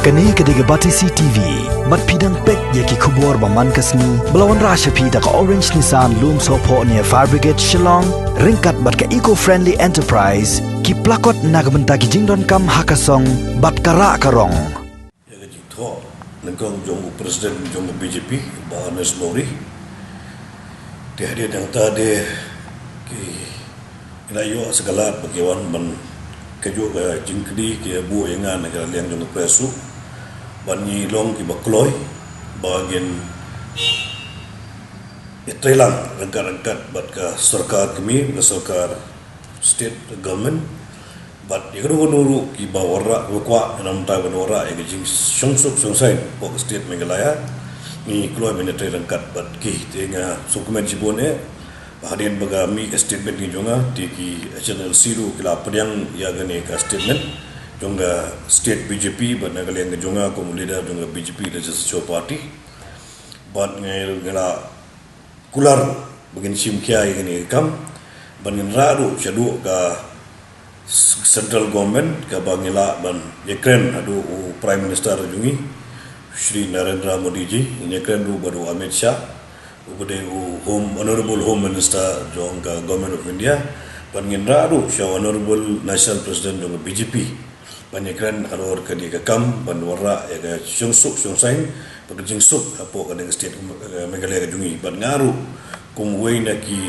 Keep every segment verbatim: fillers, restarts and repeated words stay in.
Kane ka dei ka Batesi T V. Bad phi dang peit ïa ki khubor ba man ka sngi ba la wanrah sha phi da ka Orange Nissan Lumsohphoh near Fire Brigade Shillong, ryngkat bad ka Eco Friendly Enterprise, ki plakot na ka bynta ki jingdonkam ha ka song bad ka rah ka rong. Ïa ka jingthoh nyngkong jong u President jong ka B J P, Bah Ernest Mori. Te hadien nangta de ki ngi la ïoh sa ka lad ba ki wan ban kajuh ka jingkylli, ki buh ïa nga na ka liang jong ka press ruh ban ngi long kiba kloi ba ngin ïatreilang ryngkat ryngkat bad ka sorkar kmie, ka sorkar state government. Bad ïa kano kano ruh kiba wanrah, ba kwah na ka bynta ban wanrah ïa ka jingshong suk shong saiñ hapoh ka state Meghalaya, ngi kloi ban ïatrei ryngkat bad ki. Te nga sngewkmen shibun eh ba hadien ba ka mih ka statement ka jong nga, te ki H N L C ruh ki la pdiang ïa kane ka statement jong ka state B J P bad na ka liang ka jong nga kum u leader jong ka B J P Legislature Party. Bad nga, nga la kular ba ngin shim khia ïa kane ka kam, ba ngin rah ruh shaduh ka s-, central government kaba ngi lah ban ïakren haduh u Prime Minister jong ngi, Shri Narendra Modi ji, ngin ïakren ruh bad u Amit Shah, uba dei u Home, Honorable Home Minister jong ka Government of India, bad ngin rah ruh sha Honorable National President jong ka B J P ban ïakren halor kane ka kam ban wanrah ïa ka shong suk shong saiñ bad ka jingsuk hapoh kane ka state, eh, Meghalaya ka jong ngi. Bad nga ruh kum uwei na ki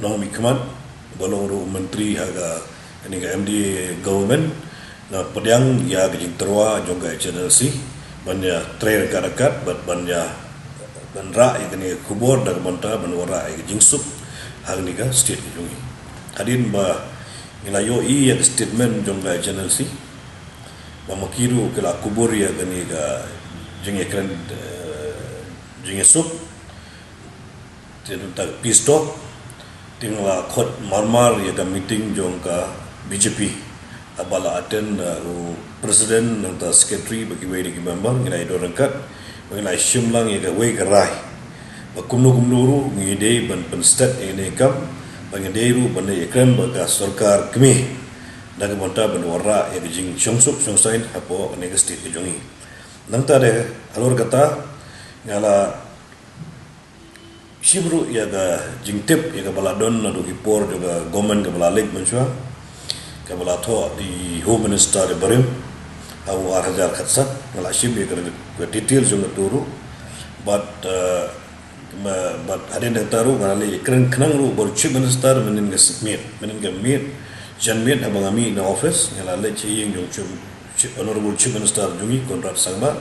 nongmihkhmat ba long ruh u myntri ha ka, kane ka M D A government, nga pdiang ïa ka jingtyrwa jong ka H N L C ban ïatrei ryngkat ryngkat bad ban ïa, ban rah ïa kane ka khubor da ka bynta ban wanrah ïa ka jingsuk ha kane ka state ka jong ngi. Hadien ba ngi la ïohi ïa ka statement jong ka H N L C, ba ma ki ruh ki la kubur ïa kane ka jingïakren, eh, jingïasuk, te nangta ka peace talk, te nga la khot marmar ïa ka meeting jong ka B J P, haba la attend, eh, u President nangta Secretary bad kiwei de ki member, ngi la ïadon ryngkat ba ngi la shim lang ïa kawei ka rai ba kumno kumno ruh ngi dei ban pynstet ïa kane ka kam, ba ngi dei ruh ban ïakren bad ka sorkar kmie da ka bynta ban wanrah ïa ka jingshong suk shong saiñ hapoh kane ka state ka jong ngi. Nangta de halor kata nga la shim ruh ïa ka jingtip ïa kaba la don naduh ki por jong ka government kaba la leit mynshuwa, kaba la thoh da i Home Minister ibarim ha u ar hajar khatsan. Nga la shim ïa ka detail jong kato ruh. Bad, eh, ma, bad hadien nangta ruh nga la leit kren khnang ruh bad u Chief Minister mynhynnin ka miet, mynhynnin ka miet, janmiet haba nga mih na office, nga la leit sha ïing jong Chief, Chief, Honorable Chief Minister jong ngi, Conrad Sangma.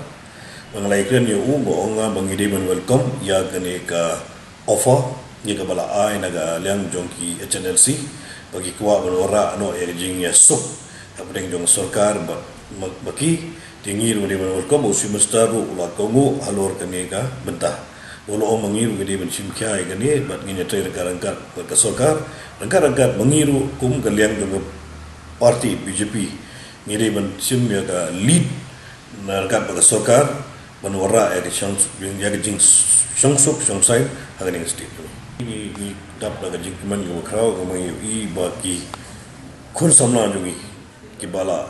Ba nga la ïakren ïa u, ba ong nga ba ngi dei ban welcome ïa kane ka offer ïa kaba la ai na ka liang jong ki H N L C, ba ki kwah ban wanrah noh ïa ka jingïasuk hapdeng jong ka sorkar bad ma-, ma ki. Te ngi ruh ngi dei ban welcome, u Chief Minister ruh u la kohnguh halor kane ka bynta. U la ong ba ngi ruh ngi dei ban shim khia ïa kane bad ngin ïatrei ryngkat ryngkat bad ka sorkar, ryngkat ryngkat ba ngi ruh kum ka liang jong ka party B J P ngi dei ban shim ïa ka lead na ryngkat bad ka sorkar ban wanrah ïa ka shong, ïa ka jingshong suk shong saiñ ha kane ka state. Ngi, ngi dap da ka jingkmen kaba khraw kaba ngi ïohi ba ki khun samla jong ngi kiba la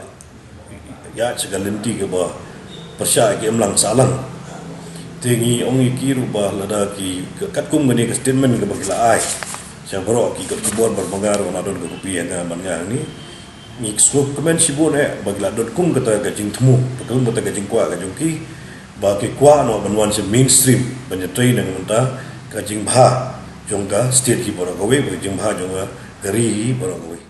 ïaid sha ka lynti kaba pyrshah ïa ka imlang sahlang. Te ngi ong ïa ki ruh ba lada ki, katkum kane ka statement kaba ki la ai sha baroh ki kot khubor, bad ma nga ruh nga don ka kopi ïa nga, bad nga hangne, ngi sngewkmen shibun eh ba ki la don kum kata ka jingthmu, kum kata ka jingkwah ka jong ki, ba ki kwah noh ban wan sha mainstream ban ïatrei na ka bynta ka jingbha jong ka state hi baroh kawei, bad ka jingbha jong ka ri hi baroh kawei.